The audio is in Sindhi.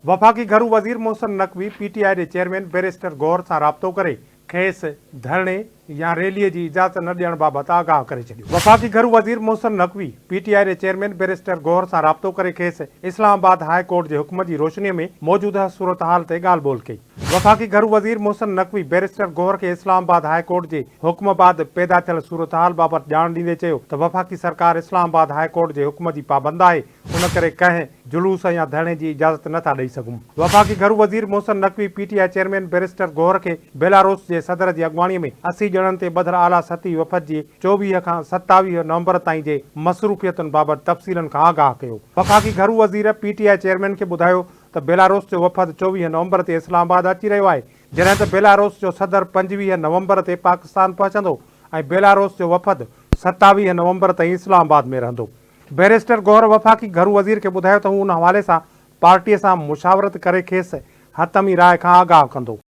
وفاقي گهرو وزير Mohsin Naqvi P T I جي چيئرمين بئريسٽر گوهر سان رابطو ڪري کيس ڌرڻي يا ريلي جي اجازت نه ڏيڻ بابت آگاهه ڪري ڇڏيو. وفاقي گهرو وزير محسن نقوي پي ٽي آء جي چيئرمين بئريسٽر گوهر سان رابطو ڪري کيس اسلام آباد هاء ڪورٽ جي حڪم جي روشني ۾ موجوده صورتحال تي ڳالهه ٻولهه ڪئي. وفاقي گهرو وزير محسن نقوي بئريسٽر گوهر کي اسلام آباد هاء ڪورٽ جي حڪم بعد پيدا ٿيل صورتحال بابت ڄاڻ ڏيندي چيو ته وفاقي سرڪار اسلام آباد هاء ڪورٽ جي حڪم جي پابند آهي ان ڪري ڪنهن جلوس يا ڌرڻي جي اجازت نه ٿا ڏئي سگهون. وفاقي گهرو وزير Mohsin Naqvi P T I chairman barrister Gohar کي بيلاروس جي صدر جي اڳواڻي ۾ 80 ڄڻن تي ٻڌل اعليٰ سطحي وفد جي 24 کان 27 نومبر تائين جي مصروفيتن بابت تفصيلن کان آگاهه ڪيو. وفاقي گهرو وزير پي ٽي I chairman کي ٻڌايو ته بيلاروس جو وفد 24 نومبر تي اسلام آباد اچي رهيو آهي جڏهن ته بيلاروس جو صدر 25 نومبر تي پاڪستان پهچندو ۽ بيلاروس جو وفد 27 نومبر تائين اسلام آباد ۾ رهندو. بئريسٽر گوهر وفاقي گهرو وزير کي ٻڌايو ته هو ان حوالي سان پارٽي سان مشاورت ڪري کيس حتمي راء کان آگاهه ڪندو.